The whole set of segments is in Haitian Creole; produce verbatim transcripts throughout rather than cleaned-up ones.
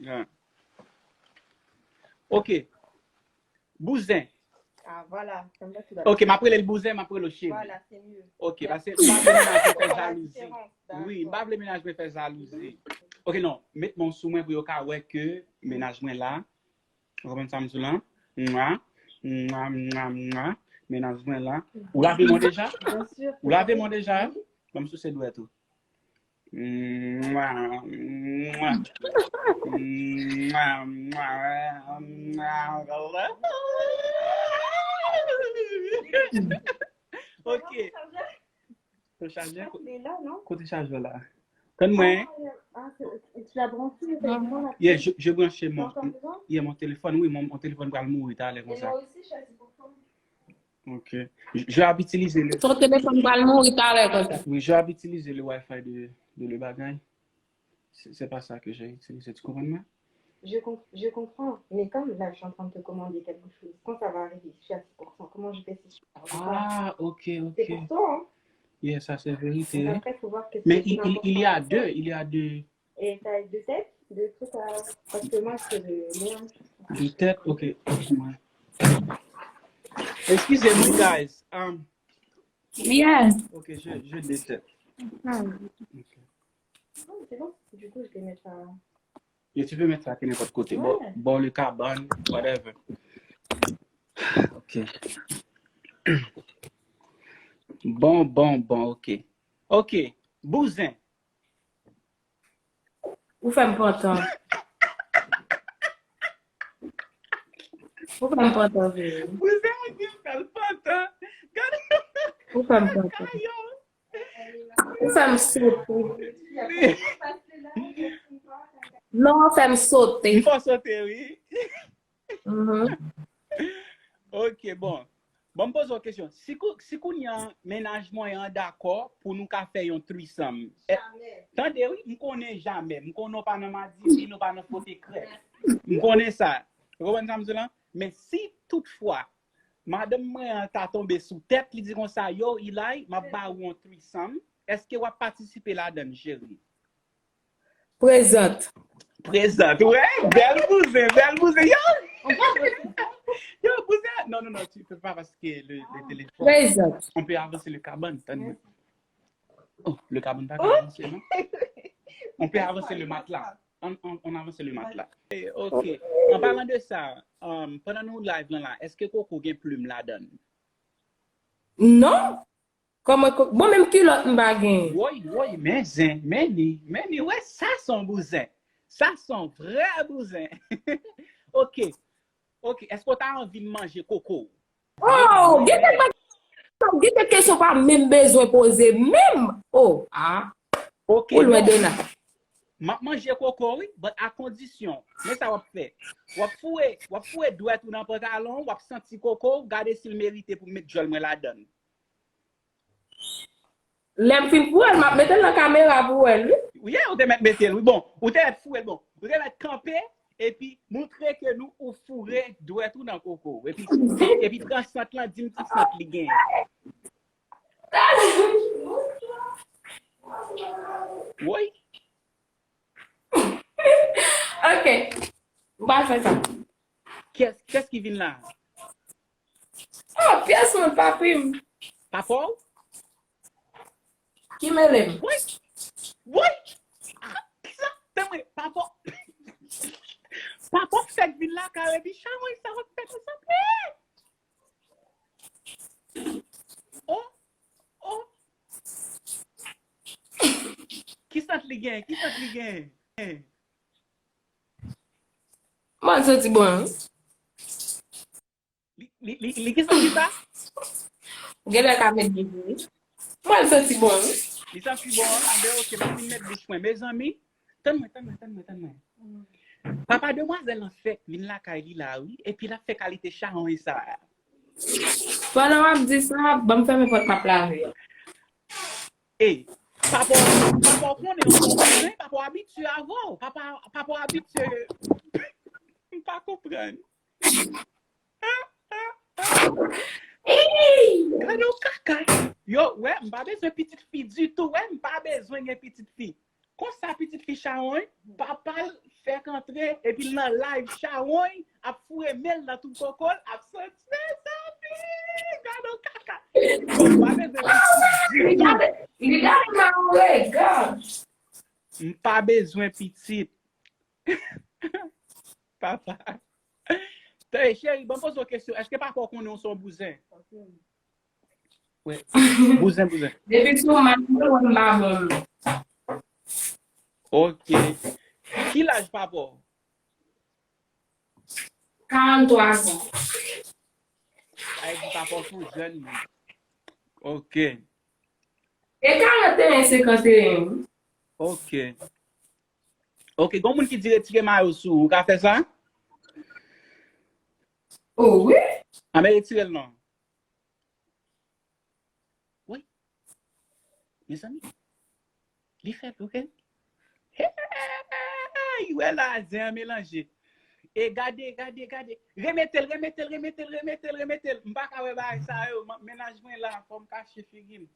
Ah. Ok. Bouzen. Ah, voilà. Comme ça, tu vas. Ok, m ap rele l bouzen, m ap rele l cheri. Voilà, c'est mieux. Ok, paske m pa vle mennaj mwen fè Pour la jalouzi. différence, Wi, m d'accord. pa vle mennaj mwen fè jalouzi. Ok, non, met men w sou mwen pou yo ka wè ke mennaj mwen la. Ou konprann sa m di w la? Mwa, mwa, mwa, mwa. Mennaj mwen la. Ou lave men w deja? Bien sûr. Ou lave men w deja? Ban m souse dwèt ou. Mwa, mwa. Mwa, mwa, mwa. Ok. Ton chajè, Il est là, non? Kote chajè la? Tann mwen. Ah, c'est- tu l'as branché, effectivement, là. Yeah, je, je branche mon, Encore besoin? Yeah, mon téléphone, wi, mon, mon téléphone pral mouri talè Et konsa. Moi aussi, je suis assise pour toi. Ok. Je, je vais utiliser le, Ton telefòn pral mouri talè konsa. Oui, je vais utiliser le Wi-Fi de, de le bagay. C'est c'est pas ça que j'ai utilisé, tu comprends, moi? Je, comp- je comprends, mais comme là, je suis en train de te commander quelque chose, quand ça va arriver, je suis à six pour cent, comment je fais si je... Ah, ok, C'est ok. Pour toi, hein? Yeah, ça c'est Donc vérité. Après, il faut voir qu'est-ce Mais que il, c'est il, il y a important. Deux, il y a deux. Et t'as deux têtes, deux trucs à... Parce que moi, c'est le mien. Deux têtes, ok. Ouais. Excusez-moi, guys. Um, Yeah. Ok, je, je déteste. Ah. Ok. Non, c'est bon. Du coup, je vais mettre à... Et tu peux mettre ça à n'importe côté. Bon, Ouais. Bon, le cabane, whatever. Ok. Bon, bon, bon, ok. Ok. Bouzen. Ou fè m pantan. Ou fè m pantan, vre. Bouzen, ou di fè l pantan. Gade Ou fè m pantan. Kayon. Ou fè m sote. Non, ou fè m sote. Li fè w sote, wi. Mhm. Ok, bon. Bon, m poze w kesyon. Si, kou, si kounye a mennaj mwen an dakò pou nou ka fè yon threesome. Eh, tande, wi, m konnen jamè. M konnen w pa nan madivin, w pa nan fote krèk. M konnen sa. Ou konprann sa m di w la? Men si toutfwa, madanm mwen an ta tonbe sou tèt, li di konsa, yo, Eli, m ap ba ou yon threesome. Èske w ap patisipe ladan l, cheri? Prezant. Prezant, ouais. Bèl bouzen, bèl bouzen. Yo! Yo, bouzen. Non, non, non, tu peux pas parce que le, le téléphone. Prezant. On peut avancer le cabane, tann mwen. Oh, le cabane pa ka avanse, non? On peut avancer le matelas. On, on, on avance le matelas. Eh, ok. An palan de sa, um, pandan nou live lan la, èske Koko gen plim ladan l? Non. Kòman ko- bon, menm kilòt m pa gen. Woy, woy, men zen, men ni, men ni, wè, sa se yon bouzen. Sa se yon vrè bouzen. Ok. Ok, èske w ta anvi manje koko? Oh, gen kèk bagay, gen kèk kesyon pa menm bezwen poze menm. Oh, ah. Ok, Ou lwen non. Dona. M ap manje koko, wi, but a kondisyon. Men sa w ap fè. W ap foure, w ap foure dwèt ou nan pantalon, w ap santi koko, w gade si l merite pou m met djòl mwen ladan l. Lè m fin foure l, m ap mete l nan kamera pou wè l, wi. Yeah, ou te mèt mete l, wi. Bon, ou te mèt foure l, bon. Ou te mèt kanpe, epi montre ke nou ou foure dwèt ou nan koko. Epi, epi pran sant lan, di m ki sant li genyen. Woy. Ok. M pral fè sa. Kiyès, kiyès ki vin la? Oh, pyès mwen, papi m. Papa w? Ki mele m? Woy! Woy! Ah, kisa? Tann mwen, papa w. Papa w fèk vin lakay epi chawanj sa w ap fè konsa. Oh! Oh! Ki sant li gen? Ki sant li gen? Mwen santi bon. Li, li, li, li ki santi sa? Ou gen lè ka met bouch mwen. Mwen santi bon. Li santi bon, an? Anben, ok, m ap vin met bouch mwen. Mezanmi, tann mwen, tann mwen, tann mwen, tann mwen. Papa demwazèl lan fèk vin lakay li la, wi, epi l ap fè kalite chawanj sa a. Pandan w ap di sa, ban m fèmen pòt m ap lave a. Ey, papa, papa w konnen w gon bouzen, papa w abitye avè w. Papa, papa w abitye. M pa konprann. Gade w kaka. Yo, wè, m pa bezwen pitit fi ditou, wè, m pa bezwen gen pitit fi. Konsa pitit fi chawanj, papa l fèk antre, epi l nan live chawony, ap foure men l nan twou koko l, ap santi, mezanmi, gade yon kaka. Ou pa bezwen pitit ditou. Li gade m ak yon rega. M pa bezwen pitit. Papa. Tande, cheri, ban m poze w kesyon. Èske papa w konnen w se yon bouzen? Wi. Bouzen, bouzen. Depi sou mak mwen, mwen m pa bon. Ok. Ki laj papa w? Karannntwa zan. Sa vle di papa w se yon jèn moun. Ok. E karanteyen, senkanteyen. Ok. Ok, gon moun ki di retire mayo sou ou, ou ka fè sa? O wi. Anben retire l non. Wi. Mezanmi. Li fèt, ok? Hey, wè la, zen an melanje. E gade, gade, gade. Remete l, remete l, remete l, remete l, remete l. M pa ka wè bagay sa yo. M- Mennaj mwen la, fò m kache figi m.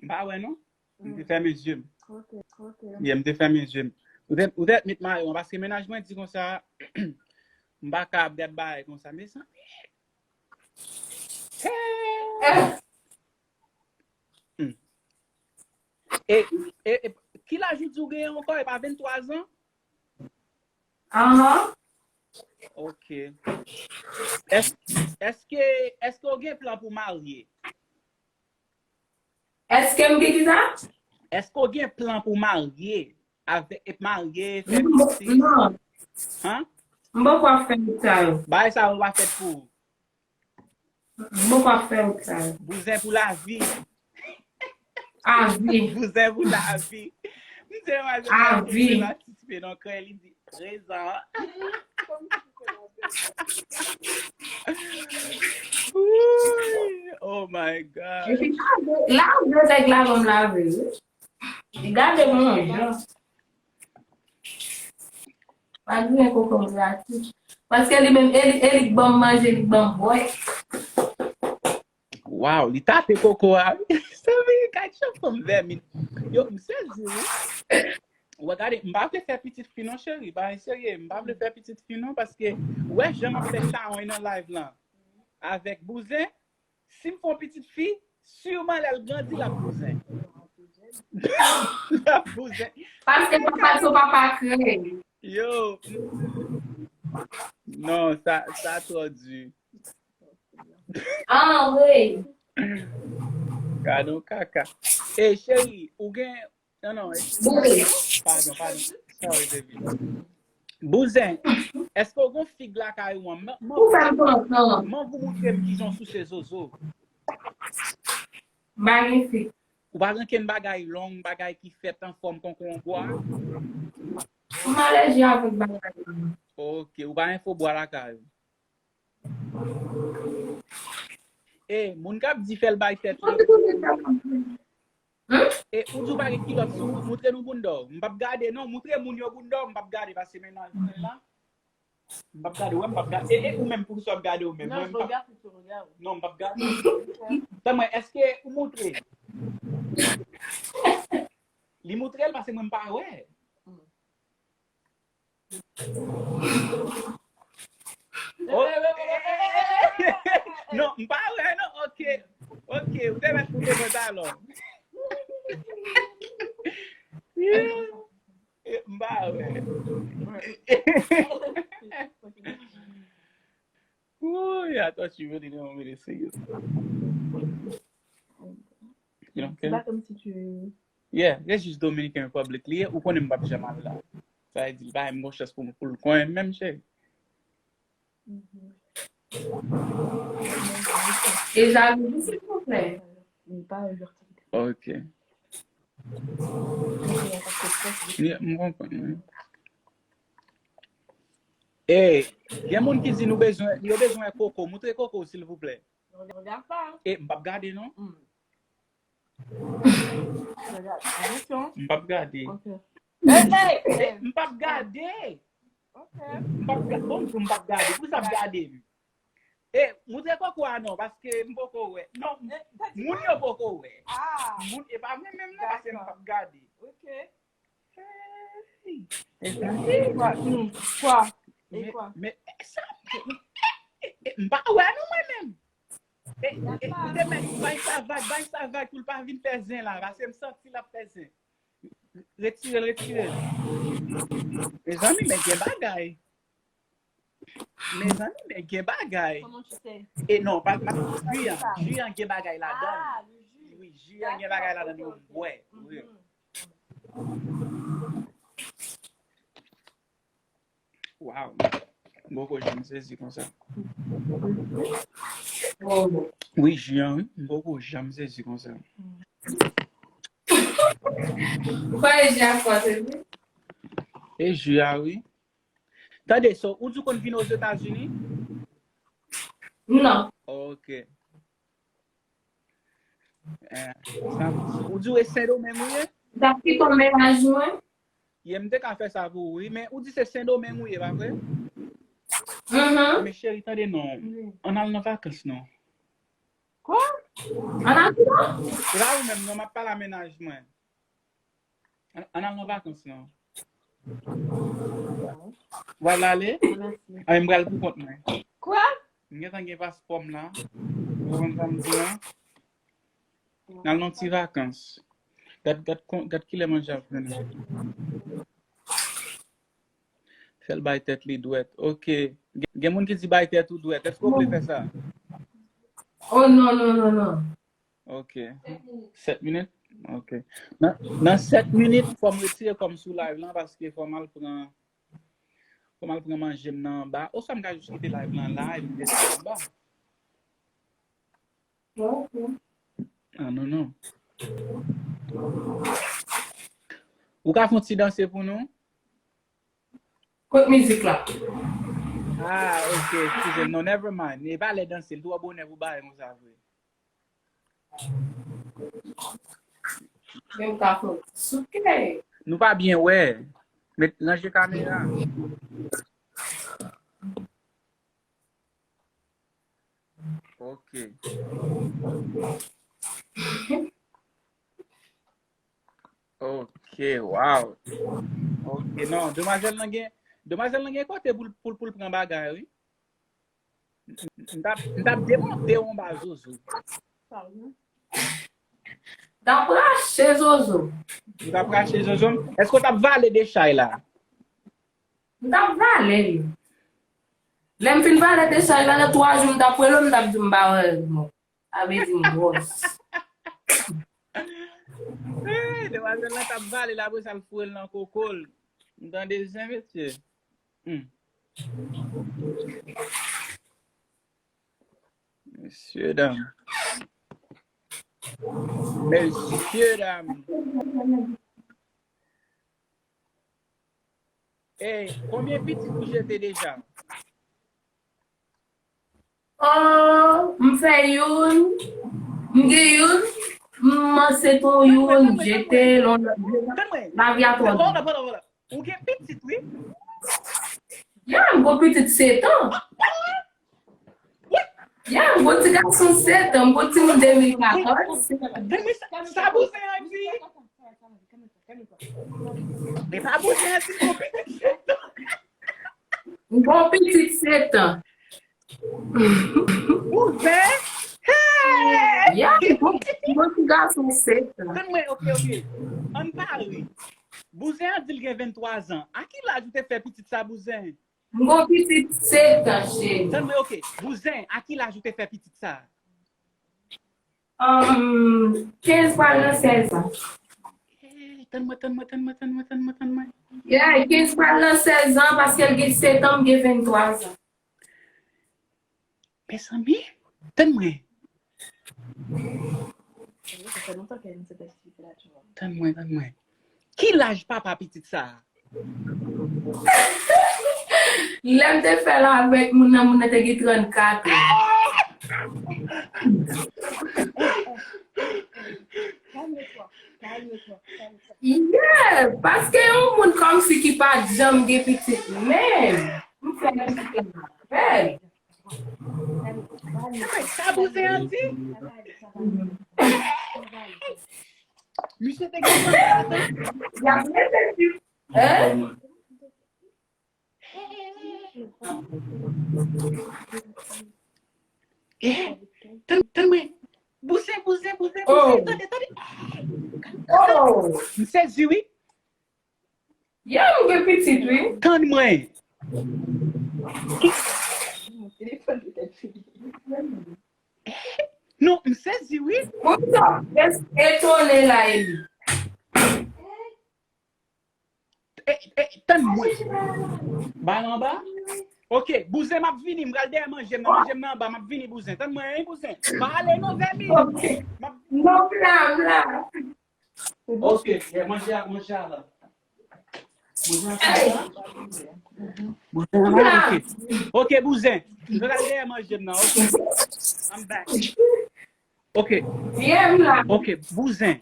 M pa wè non. M te fèmen zye m. Ok, ok. Yeah, m te fèmen zye m. Ou te, ou te met mayo an, paske mennaj mwen di konsa, m pa ka ap gad bagay konsa. Mezanmi. Hey! Hmm. E, e, e, ki laj ou di w genyen ankò? E pa venntwa zan? Ahan. Ok. Ès-, èske, èske w gen plan pou w marye? Èske m gen ki sa? Èske w gen plan pou w marye? Avèk, e marye, fè pitit? Non. Han? M poko ap fè tout sa yo. Bagay sa yo pa fèt pou ou. M poko ap fè tout sa yo. Bouzen pou lavi. Avi. Bouzen pou lavi. M se mwen se pa patisipe nan kwen li di prezan. Ooh, oh my God. Epi lave, lave nèg la ban m lave wi. Li gade m yon jan. Pa di men koko m gratis. Paske li menm, e li, e li k ban m manje, li k ban m bwè. Wow, li tape koko a wi. Sa vle gad jan fanm vèmin. Yo, m sezi wi. Ou gade, m pa vle fè pitit fi non cheri, bagay serye, m pa vle fè pitit fi non paske ou wè jan m ap fè chawony nan live lan avèk bouzen, si m fè yon pitit fi, siman lè l grandi l ap bouzen. L ap bouzen. Paske papa di w papa krèy. Yo. Non, sa, sa twò di. Ah, wi. Gade yon kaka. Ey, cheri, ou gen. Non, non. Bouzen. Padon, padon. Sorry, baby. Bouzen, èske w gon fig lakay ou an? Man, man, ou fè m pran tan. Man, ou moutre m kijan w souse zozo. M pa gen fig. Ou pa gen kenn bagay long, bagay ki fèt an fòm konkonbwa? M alèji avèk bagay la. Ok, ou pa gen fo bwa lakay ou? E, moun k ap di fè l bay tèt li. Hmm? E, ou di w pa gen kilòt sou ou, moutre nou bounda w. M p ap gade, non, moutre moun yo bounda w, m p ap gade, paske mennaj mwen la. M p ap gade, wè, m p ap gade. E, e, ou menm, poukisa w ap gade ou menm? Non, mwen, m p ap, je regarde, je regarde. Non, m p ap gade. Tan mwen, èske ou moutre? Li moutre l, paske mwen, m pa wè. Hmm. Oh, eh, eh, eh, eh, eh. Non, m pa wè, non, ok. Ok, ou te mèt pou te mwen talon. Yeah. Eh, m pa wè. Ooh, yeah, I thought you really didn't want me to see you. You don't care? C'est pas comme si tu... Yeah, se jis Dominican Republic li ye, ou konnen m p ap janm al la. Sa vle di, li pa menm gon chans pou m, pou l konnen m menm, cheri. Mhm. E jalouzi, silvouplè. Ok. Yeah, m konprann, wi. Ey, gen moun ki di nou bezwen, yo bezwen koko. Moutre koko, silvouplè. E, m p ap gade, non. M p ap gade. M p ap gade. M p ap gade. Bon, m p ap gade. Poukisa ap gade m? E, moutre koko a non, paske m poko wè. Non, moun yo poko wè. Moun, e pa mwen menm non, paske m p ap gade. Ok. Hey! E kwa? Hmm, kwa? E kwa? Men, men, sa, m pa wè non mwen menm. E, e, e, de mèt, bay sa vag, bay sa vag pou l pa vin fè zen la, paske m santi l ap fè zen. Retire l, retire l. Mezanmi, men gen bagay. Mezanmi, men gen bagay. Comment tu sais? E non, pa, pa, ji an, ji an gen bagay ladan. Ah, le jus. Wi, ji an gen bagay ladan, yo bwè. Wi. Wow. M poko janm sezi konsa. Wi, ji an, wi. M poko janm sezi konsa. Ou pa e ji a fò, se vre? E ji a, wi. Tande, so, ou di w konn vin Ozetazini? Non. Ok. Eh, sa, ou di w e Sendomeng ou ye? Sa ki konn mennaj mwen? Ye, m te ka fè sa pou ou, wi, men ou di se Sendomeng ou ye, pa vre? Mhm. Men cheri, tande non. Ann al nan vakans non. Ann al ki non? Se pa ou menm non, m ap pale a mennaj mwen. Ann, ann al nan vakans non. W al ale? Ay, m pral pou kont mwen. Kwa? M gentan gen paspò m la. Ou konprann sa m di la? N al nan ti vakans. Gad, gad, kon- gad kilè manje ap vini. Fè l bay tèt li dwèt. Ok. Gen, gen moun ki di bay tèt ou dwèt. Èske w vle fè sa? Oh non, non, non, non. Ok. Sèt minit? Ok. Nan, nan sèt minit, fò m retire kò m sou live lan paske fò m al pran fò m al pran manje m nan anba. Oswa m ka jis kite live lan la epi m desann anba. Ok. Ah non, non. Ou ka fè yon ti danse pou nou? Kot mizik la? Ah, ok, eskize m. Non, never mind. E pa lè danse, l twò bonè pou bagay konsa vre. Men m ka fè yon ti souke. Nou pa byen wè. Met ranje kamera. Ok. Ok, wow. Ok, non, demwazèl lan gen, demwazèl lan gen kote pou l pou l pou l pran bagay, wi. M t ap, m t ap demonte w anba zozo. M t ap rache zozo. M t ap rache zozo. Èske w t ap vale dechay la? M t ap vale li. Lè m fin vale dechay la, nan twa jou, m t ap rele w, m t ap di w m pa wè l. Bon. Sa vle di m gwòs. Hey, demwazèl lan t ap vale l, apre sa l foure l nan koko l. M tande zen, mesye. Hmm. Mesye dam. Mesye dam. Ey, konbyen pitit ou jete deja? Oh, m fè youn, m gen youn, m ansent yon youn, jete l, Tann mwen. Lavi a twò di. Hold up, hold up, hold up. Ou gen pitit, wi. Ya, m gon pitit sèt an. Ya, m gon ti gason sèt an, m gon timoun de mil katòz. Tann mwen, sa, sa bouzen an di? E pa bouzen an di m gon pitit sèt an. M gon pitit sèt an. Bouzen? Hey! Ya, m gon, m gon ti gason sèt an. Tann mwen, ok, ok. Ann pale. Bouzen an di l gen venntwa zan. A ki laj ou te fè pitit sa, bouzen? M gon pitit sèt an, cheri. Tann mwen, ok. Bouzen, a ki laj ou te fè pitit sa? Um, kenz pral nan sèz an. Hey, tann mwen, tann mwen, tann mwen, tann mwen, tann mwen, tann mwen. Yeah, kenz pral nan sèz an, paske l gen sèt an, m gen venntwa zan. Mezanmi, tann mwen. Sa fè lontan ke nou se tèk ki fè la, tu vois. Tann mwen, tann mwen. Ki laj papa pitit sa a? Lè m te fè l avèk moun nan, moun nan te gen trannkat an. Calme-toi, calme-toi, calme-toi. Yeah, paske yon moun kòmsi ki pa t janm gen pitit menm. M fè pitit la bèl. Sa bouzen an di? Misye te gen trannkat Y ap mete ti. Hein? Eh, tann, tann mwen. Bouzen, bouzen, bouzen, bouzen. Oh. Tande, tande. Oh. M sezi, wi. Ya, m gen pitit, wi. Tann mwen. Non, m sezi, wi. Moun sa ap etone la, Eli. E, e, tann mwen. Ba l anba. Ok, bouzen, m ap vini. M pral dèyè manje m nan. Manje m nan anba, m ap vini, bouzen. Tann mwen, wi, bouzen. Pa ale non, vèmin. Ok. M ap... Non, m la, m la. Ok, yeah, manje a, manje a la. Manje a la. Manje a la, ok. Ok, bouzen. M pral dèyè manje m nan, ok. I'm back. Ok. Yeah, m la. Ok, bouzen.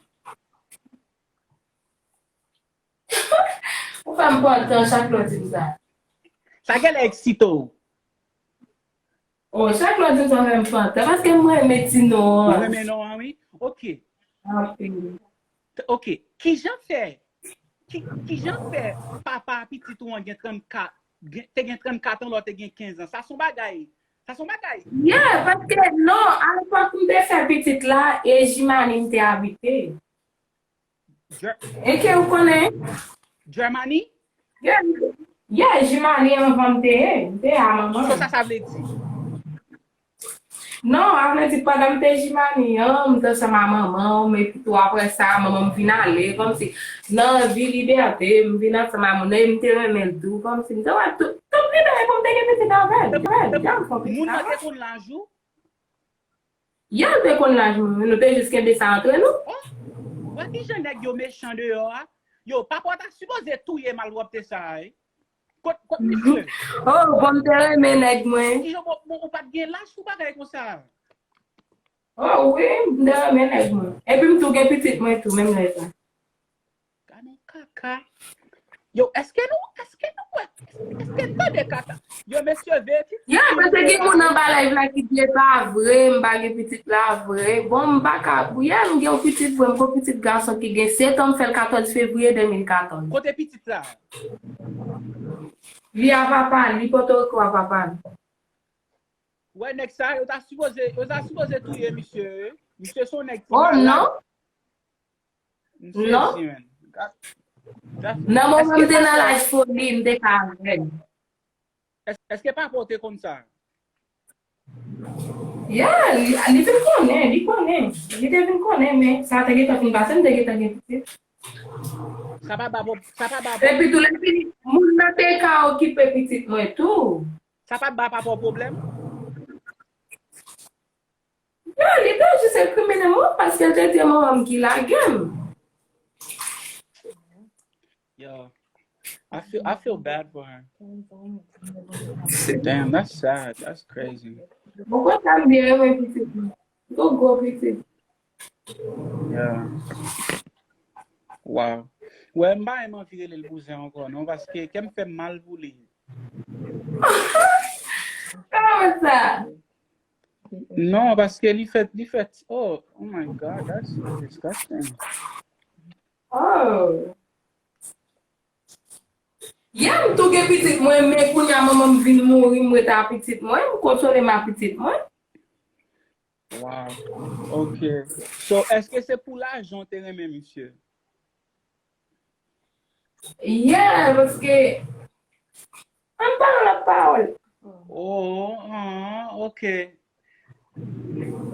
Ou fè m pantan chak lè w di m sa. Sa genlè eksite w. Oh, chak lè w di m sa, w fè m pantan. Paske m renmen ti non an. Ou renmen non an, wi? Ok. Anpil. T-, ok. Kijan fè? Ki, kijan fè papa pitit ou an gen trannkat, gen, te gen trannkat an, lè w te gen kenz an? Sa se yon bagay. Sa se yon bagay. Yeah, paske non, alepòk m te fè pitit la, e Jimani m te abite. Ger-, e ke ou konnen? Germany? Yeah, yeah, Jimani anvan m te ye, m te ye a manman. Sa, sa vle di? Non, a vle di pandan m te Jimani an, m te ansanm a manman m, epi tou apre sa, manman m vin ale, kòmsi nan vi libète, m vin ansanm a moun, e m te renmen l tou, kòmsi m te wè tout, tout li menm, epi m te gen pitit avè l, avè l, y ap fè pitit avè l. Moun nan te konn laj ou? Ya, l te konn laj mwen, nou te jis kenbe sa antre nou. Oh, wè kijan nèg yo mechan deyò a. Yo, papa w ta sipoze touye malpwòpte sa a, wi. Kot, kot misye? Oh, bon, m te renmen nèg mwen. Kijan bon, bon, ou pa t gen laj pou bagay konsa? Oh, wi, m te renmen nèg mwen. Epi m tou gen pitit mwen tou, menm lè sa. Gad yon kaka. Yo, èske nou, èske nou wè, èske n tande kaka? Yo, mesye, veye pitit. Ya, paske gen moun anba live la ki di e pa vre, m pa gen pitit la vre. Bon, m pa ka, ya, m gen yon pitit vre, m gen yon pitit gason ki gen sèt an, m fè l katòz fevriye de mil katòz. Kote pitit la? Li a papa l, li Pòtoriko a papa l. Wè, nèg sa, yo ta sipoze, yo ta sipoze touye misye, wi. Misye se yon nèg ki malad. Oh, non. Non. Nan moman m te nan laj foli, m te ka avè l. Èske papa w te konn sa? Yeah, li, li vin konnen, li konnen. Li te vin konnen, men sa te gentan fin pase, m te gentan gen pitit. Sa pa ba, sa pa ba. Epi tou, lè fini, moun nan te ka okipe pitit mwen tou. Sa pa ba papa w pwoblèm? Non, li te jis enkrimine mwen paske l te di manman m ki lage m. Yo, I feel, I feel bad for her. Damn, that's sad. That's crazy. Mwen kontan m byen renmen pitit mwen. Gon gwo pitit. Yeah. Wow. Wè, m pa menm anvi rele l bouzen ankò, non, paske kè m fè m mal pou li. Kòman sa? Non, paske li fè, li fè, oh, oh my God, that's so disgusting. Oh. Yeah, m tou gen pitit mwen, men kounye a manman m vin mouri, m ret a pitit mwen, m konsole m a pitit mwen. Wow. Ok. So, èske se pou lajan w te renmen misye? Yeah, paske, ann pale lòt pawòl. Oh, ah, ok.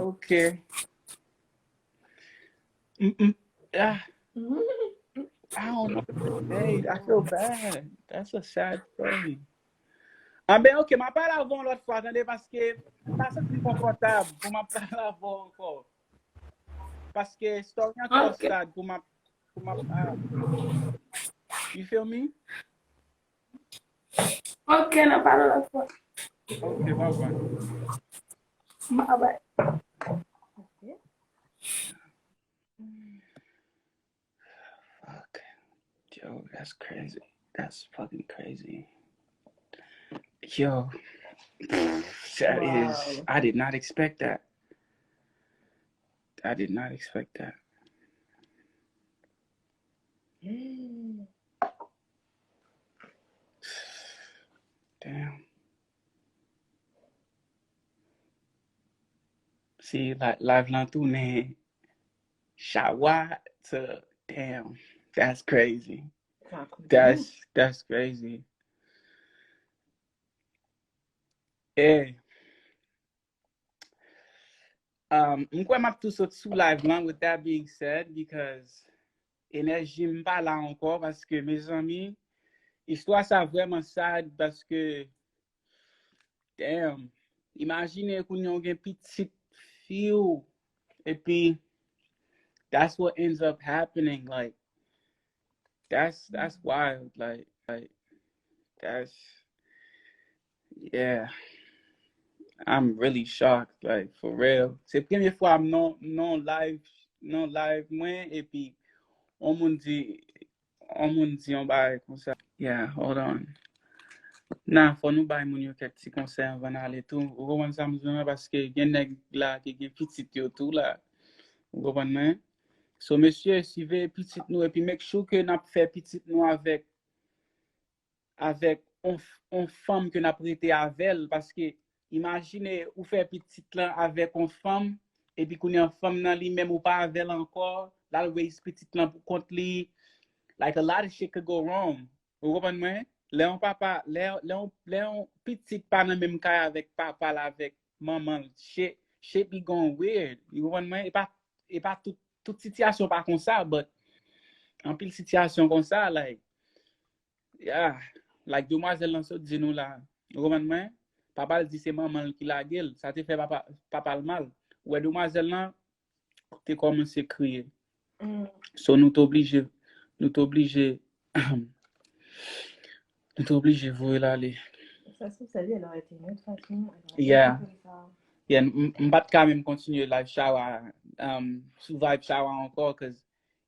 Ok. Mm, mm, ah. I don't know. Hey, I feel bad. That's a sad story. Ah ben, ok, m ap pale avè w yon lòt fwa, tande, paske m pa santi m konfòtab pou m ap pale avè w ankò. Paske story an twò sad pou m ap, pou m ap, ah. You feel me? Ok, n ap pale lòt fwa. Ok, bye bye. Bye bye. Fuck. Yo, that's crazy. That's fucking crazy. Yo, that is, I did not expect that. I did not expect that. Damn. See, like, live lan tounen. Shout out to, damn, that's crazy. That's that's crazy. Hey. Um, m kwè m ap tou sot sou live lan, with that being said, because enèji m pa la ankò, paske, mezanmi, istwa sa vrèman sad, paske, damn, imajine kounye a w gen pitit fi w, epi that's what ends up happening, like, that's that's wild, like, like, that's, yeah, I'm really shocked, like, for real. Se premye fwa m nan, nan live, nan live mwen, epi on moun di, on moun di yon bagay konsa. Yeah, hold on. Nan, fò nou bay moun yo kèk ti konsèy anvan n ale tou. Ou konprann sa m di w la, paske gen nèg la ki gen pitit yo tou la. Ou konprann mwen? So, mesye, siveye pitit nou, epi make sure ke n ap fè pitit nou avèk, avèk on, on fanm ke n ap rete avè l, paske imajine ou fè pitit lan avèk on fanm, epi kounye a fanm nan li menm ou pa avè l ankò, l al raise pitit lan pou kont li, like, a lot of shit could go wrong. Ou konprann mwen? Lè yon papa, lè, lè yon, lè yon pitit pa nan menm kay avèk papa l, avèk manman l, shit, shit be going weird. Ou konprann mwen? E pa, e pa tout, tout sitiyasyon pa konsa, but anpil sitiyasyon konsa, like, yeah, like demwazèl lan sot di nou la. Ou konprann mwen? Papa l di se manman l ki lage l. Sa te fè papa, papa l mal. Ou wè demwazèl lan, te kòmanse kriye. So, nou t oblije, nou t oblije, nou t oblije voye l ale. Ça se trouve, sa li, elle aurait été une autre façon, elle aurait pas fait ça. Yeah. Yeah, m, m, m pa t ka menm kontinye live shower, um, sou vibe shower ankò, cause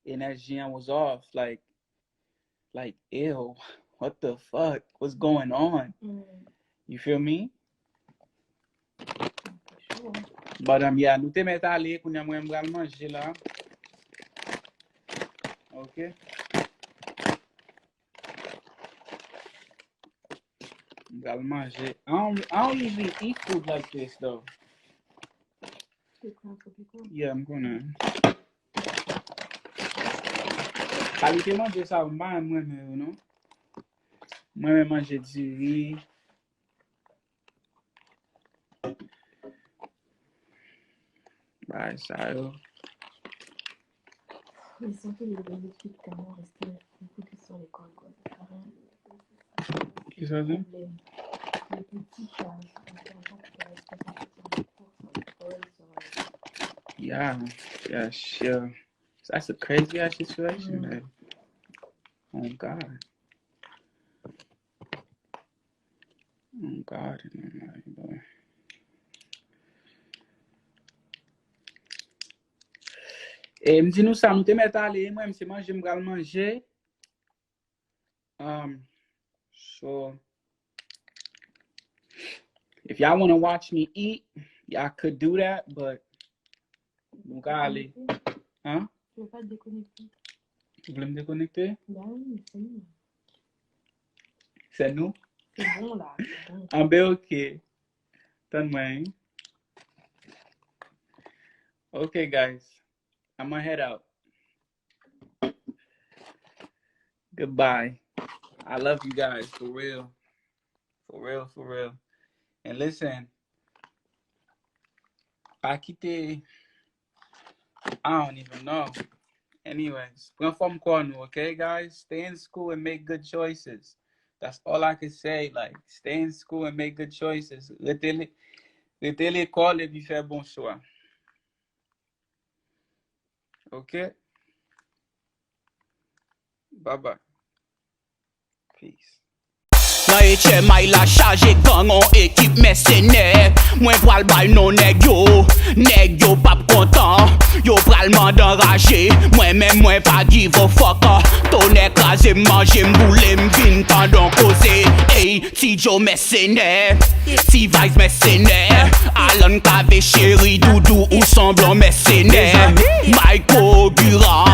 enèji an was off, like, like, ew, what the fuck, what's going on? You feel me? But, um, yeah, nou te mèt ale, kounye a mwen m pral manje la. Ok. M pral manje. I don't, I don't usually eat food like this, though. Yeah, m konnen. Kalite manje sa yo, m pa menm renmen yo, non. Mwen renmen manje diri. Bagay sa yo. Ils sont tous les deux équipes tellement restés beaucoup sur l'école, quoi. C'est vraiment Ki sa se? Problème. Les petits, euh, sont en train de faire la responsabilité de cours sur l'école, sur, euh, Yeah, yeah, sure. That's a crazy ass situation, man. Oh God. Oh God, oh my God. E m di nou sa, nou te mèt ale, mwen, se manje m pral manje. Um, so, if y'all wanna watch me eat, y'all could do that, but nou ka ale. Hein? Tu veux pas déconnecter? Ou vle m dekonekte? Ben oui, c'est nous. C'est nous? C'est bon, là, c'est bon. Ah ben, ok. Tann mwen. Ok, guys. I'ma head out. Goodbye. I love you guys, for real. For real, for real. And listen, pa kite, I don't even know. Anyways, pran fòm kò nou, okay, guys? Stay in school and make good choices. That's all I can say. Like, stay in school and make good choices. Rete le-, rete lekòl epi fè bon chwa. Ok? Bye bye. Peace. Nan H M I la chaje gang, on ekip mèsenè. Mwen pral bay non nèg yo. Nèg yo p ap kontan. Yo pral mande anraje. Mwen menm mwen pa give a fuck. Tonè kraze m, manje m, boule m, vin tande on koze. Ey, Ti Joe mèsenè. T-Vice mèsenè. Alan Cavé cheri doudou ou sanble on mèsenè. Mezanmi. Mike Ogura,